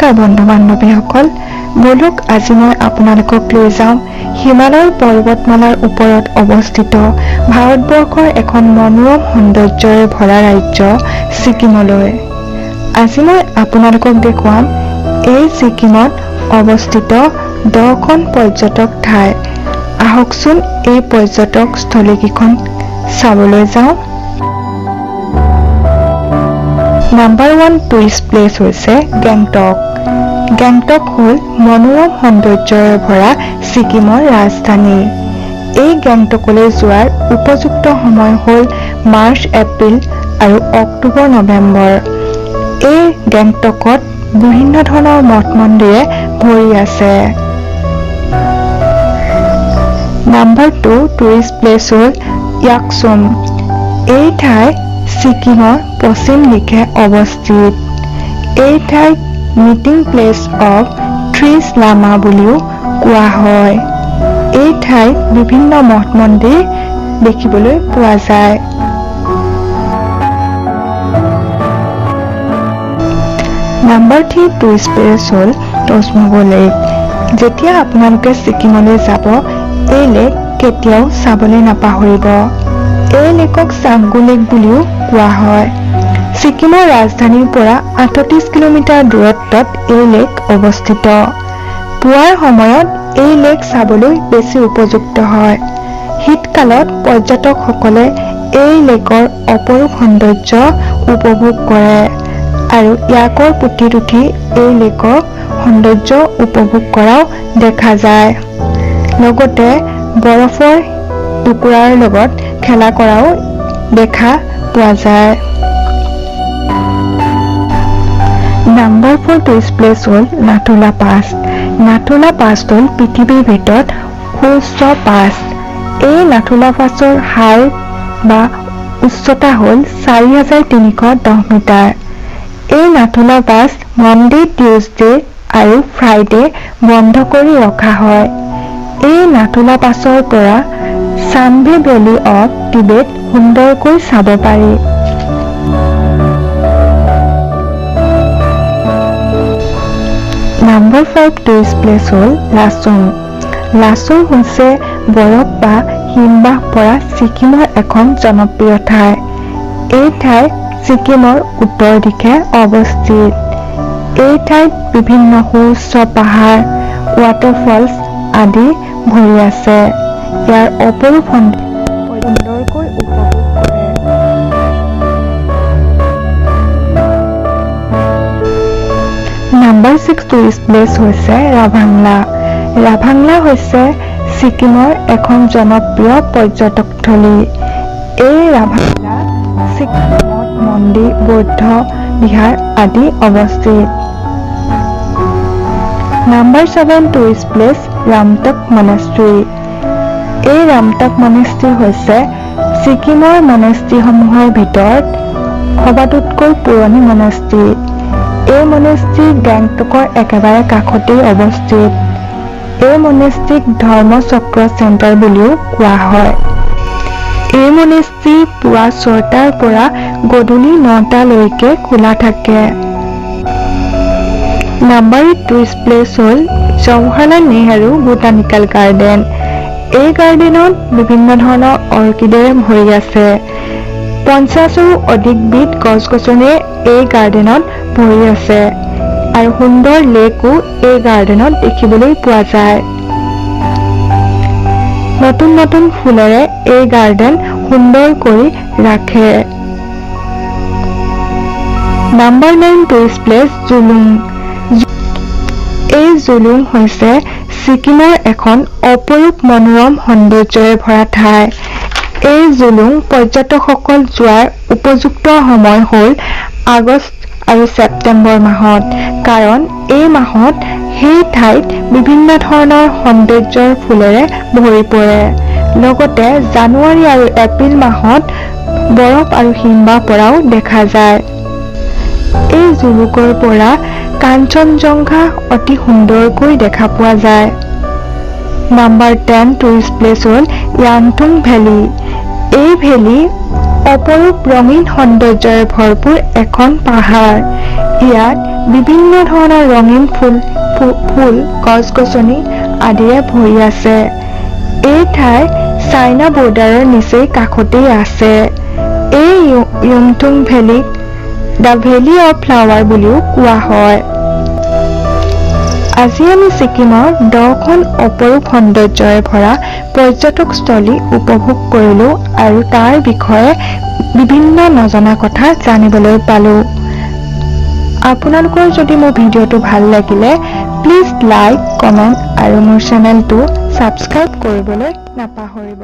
নমস্কাৰ বন্ধু বান্ধৱীসকল, ব'লক আজি মই আপোনালোকক লৈ যাওঁ হিমালয় পৰ্বতমালাৰ ওপৰত অৱস্থিত ভাৰতবৰ্ষৰ এখন মনোৰম সৌন্দৰ্যৰে ভৰা ৰাজ্য ছিকিমলৈ। আজি মই আপোনালোকক দেখুৱাম এই ছিকিমত অৱস্থিত 10খন পৰ্যটক ঠাই। আহকচোন এই পৰ্যটকস্থলীকেইখন চাবলৈ যাওঁ। নাম্বাৰ 1 টুৰিষ্ট প্লেচ হৈছে গেংটক। গেংটক হ'ল মনোৰম সৌন্দৰ্যৰে ভৰা ছিকিমৰ ৰাজধানী। এই গেংটকলৈ যোৱাৰ উপযুক্ত সময় হ'ল মাৰ্চ, এপ্ৰিল আৰু অক্টোবৰ, নৱেম্বৰ। এই গেংটকত বিভিন্ন ধৰণৰ মঠ মন্দিৰে ভৰি আছে। নাম্বাৰ 2 টুৰিষ্ট প্লেচ হ'ল য়াকচুম। এই ঠাই ছিকিমৰ পশ্চিম দিশে অৱস্থিত। এই ঠাইক meeting place of three lama বুলিও কোৱা হয়। এই ঠাইত বিভিন্ন মঠ মন্দিৰ দেখিবলৈ পোৱা যায়। নাম্বাৰ 3 টুৰিষ্ট প্লেচ হ'ল টছমগো লেক। যেতিয়া আপোনালোকে ছিকিমলৈ যাব, এই লেক কেতিয়াও চাবলৈ নাপাহৰিব। এই লেকক চাংগু লেক বুলিও কোৱা হয়। ছিকিমৰ ৰাজধানীৰ পৰা 38 কিলোমিটাৰ দূৰত্বত এই লেক অৱস্থিত। পুৱাৰ সময়ত এই লেক চাবলৈ বেছি উপযুক্ত হয়। শীতকালত পৰ্যটকসকলে এই লেকৰ অপৰূপ সৌন্দৰ্য উপভোগ কৰে আৰু ইয়াকৰ পুথিত উঠি এই লেকৰ সৌন্দৰ্য উপভোগ কৰাও দেখা যায়। লগতে বৰফৰ টুকুৰাৰ লগত খেলা কৰাও দেখা পোৱা যায়। নাম্বাৰ 4 টুৰিষ্ট প্লেচ হ'ল নাথুলা পাছ। নাথুলা পাছ হ'ল পৃথিৱীৰ ভিতৰত সুউচ্চ পাছ। এই নাথুলা পাছৰ হাই বা উচ্চতা হ'ল 4310 মিটাৰ। এই নাথুলা পাছ মনডে, টিউজডে আৰু ফ্ৰাইডে বন্ধ কৰি ৰখা হয়। এই নাথুলা পাছৰ পৰা চাম্বে ভেলী অফ টিবেট সুন্দৰকৈ চাব পাৰি। নাম্বাৰ 5 টুৰিষ্ট প্লেচ হ'ল লাচুং। লাচুং হৈছে বৰফ বা হিমবাহ পৰা ছিকিমৰ এখন জনপ্ৰিয় ঠাই। এই ঠাই ছিকিমৰ উত্তৰ দিশে অৱস্থিত। এই ঠাইত বিভিন্ন সুউচ্চ পাহাৰ, ৱাটাৰফলছ আদি ভৰি আছে। ইয়াৰ অপৰূপ সুন্দৰকৈ উপভোগ কৰে। নাম্বাৰ 6 টুৰিষ্ট প্লেচ হৈছে ৰাভাংলা। ৰাভাংলা হৈছে ছিকিমৰ এখন জনপ্ৰিয় পৰ্যটকথলী। এই ৰাভাংলা ছিকিমত মন্দিৰ, বৌদ্ধ বিহাৰ আদি অৱস্থিত। Number 7 tourist place Rumtek monastery. এই ৰামটক মনেষ্ট্ৰী হৈছে ছিকিমৰ মনেষ্ট্ৰীসমূহৰ ভিতৰত সবাতোতকৈ পুৰণি মনেষ্ট্ৰী। এই মনেষ্ট্ৰী গেংটকৰ একেবাৰে কাষতেই অৱস্থিত। এই মনেষ্ট্ৰীক ধৰ্মচক্ৰ চেণ্টাৰ বুলিও কোৱা হয়। এই মনেষ্ট্ৰী পুৱা 6টাৰ পৰা গধূলি 9টালৈকে খোলা থাকে। নাম্বাৰ 8 টুৰিষ্ট প্লেচ হ'ল জৱাহৰলাল নেহৰু বোটানিকেল গাৰ্ডেন। এই গাৰ্ডেনত বিভিন্ন ধৰণৰ অৰ্কিডেৰে ভৰি আছে। 50ৰো অধিক বিধ গছ গছনিয়ে এই গাৰ্ডেনত ভৰি আছে আৰু সুন্দৰ লেকো এই গাৰ্ডেনত দেখিবলৈ পোৱা যায়। নতুন নতুন ফুলেৰে এই গাৰ্ডেন সুন্দৰ কৰি ৰাখে। নাম্বাৰ 9 টুৰিষ্ট প্লেচ জুলুং। এই জুলুং হৈছে ছিকিমৰ এখন অপৰূপ মনোৰম সৌন্দৰ্যৰে ভৰা ঠাই। এই জুলুং পৰ্যটকসকল যোৱাৰ উপযুক্ত সময় হ'ল আগষ্ট আৰু ছেপ্টেম্বৰ মাহত, কাৰণ এই মাহত সেই ঠাইত বিভিন্ন ধৰণৰ সৌন্দৰ্যৰ ফুলেৰে ভৰি পৰে। লগতে জানুৱাৰী আৰু এপ্ৰিল মাহত বৰফ আৰু হিমবাহ পৰাও দেখা যায়। এই জুলুকৰ পৰা কাঞ্চনজংঘা অতি সুন্দৰকৈ দেখা পোৱা যায়। নাম্বাৰ 10 টুৰিষ্ট প্লেচ হ'ল য়াংথুং ভেলী। এই ভেলী অপৰূপ ৰঙীন সৌন্দৰ্যৰে ভৰপূৰ এখন পাহাৰ। ইয়াত বিভিন্ন ধৰণৰ ৰঙীন ফুল, ফুল, গছ গছনি আদিৰে ভৰি আছে। এই ঠাই চাইনা বৰ্ডাৰৰ নিচেই কাষতেই আছে। এই য়ুমথুং ভেলীক the valley of flower বুলিও কোৱা হয়। আজি আমি ছিকিমৰ 10খন অপৰূপ সৌন্দৰ্যৰে ভৰা পৰ্যটকস্থলী উপভোগ কৰিলোঁ আৰু তাৰ বিষয়ে বিভিন্ন নজনা কথা জানিবলৈ পালোঁ। আপোনালোকৰ যদি মোৰ ভিডিঅ'টো ভাল লাগিলে, প্লিজ লাইক, কমেণ্ট আৰু মোৰ চেনেলটো ছাবস্ক্ৰাইব কৰিবলৈ নাপাহৰিব।